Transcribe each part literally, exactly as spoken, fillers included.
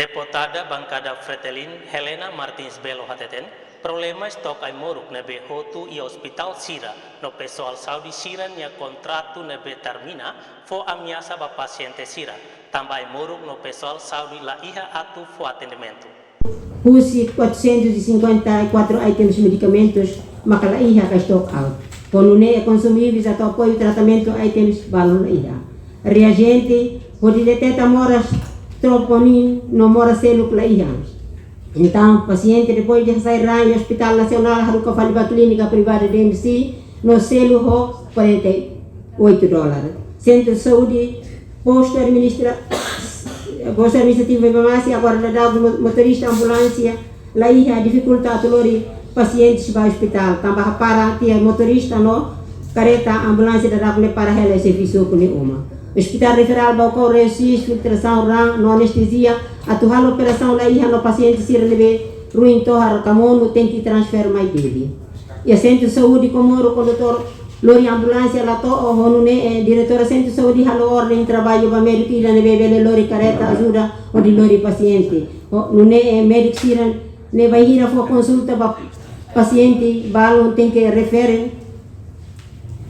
Deputada Bankada Fretilin, Helena Martins Belo hateten, problema stok ai-moruk ne'ebé hotu iha ospitál sira no pesoál saúde sira-nia kontratu ne'ebé termina fó ameasa ba pasiente sira, tanba ai-moruk no pesoál saúde la iha atu fó atendimentu. Husi quatrocentos e cinquenta e quatro items medikamentus maka la iha ka stock out. Ho nune'e konsumibles atu apoiu tratamentu items balun la iha. Reajente hodi deteta moras troponin no moras seluk la iha. Entaun, pasiente depois de hasai ran iha Hospital Nasionál haruka fali ba klínika privada D M C no selu ho quarenta e oito dólares. Sentru Saúde, postu administra-, postu administrativu Ibamasi, agora daudaun mo-, motorista ambulánsia la iha, difikulta atu lori pasientes ba ospitál, tanba hapara tiha motorista no kareta ambulánsia daudaun ne'e para hela servisu ku ni uma. Hospital Referral Baucau resis filtrasaun ran no anestezia atu halo operasaun la iha no pasiente sira ne'ebé ruin tohar ka monu tenke transfer mai Dili. Iha Sentru Saúde Comoro, kondutór lori ambulánsia la to'o, ho nune'e diretora Sentru Saúde halo orden traballu ba médiku ida ne'ebé bele lori kareta ajuda hodi lori pasiente. Ho nune'e médiku sira ne'e bainhira fó konsulta ba pasiente balun tenke refere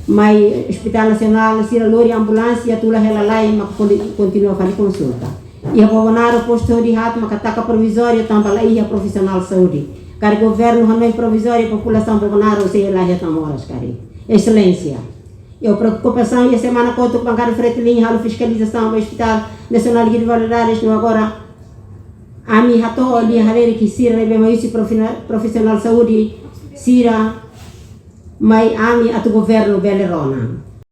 mai Hospital Nasionál, sira lori ambulánsia tula hela lai mak pode kontinua fali konsulta. Iha Bobonaro postu saúde haat maka taka provizóriu tanba la iha profisionál saúde. Karik governu hanoin provizóriu, populasaun Bobonaro sei la iha tan moras karik. Exelénsia, iha preokupasaun iha semana kotuk Bankada Fretilin halo fiskalizasaun ba Hospital Nasionál Guido Valadares no agora ami hato'o lia halerik sira ne'ebé mai husi profina-, profisionál saúde sira mai ami atu governu bele rona.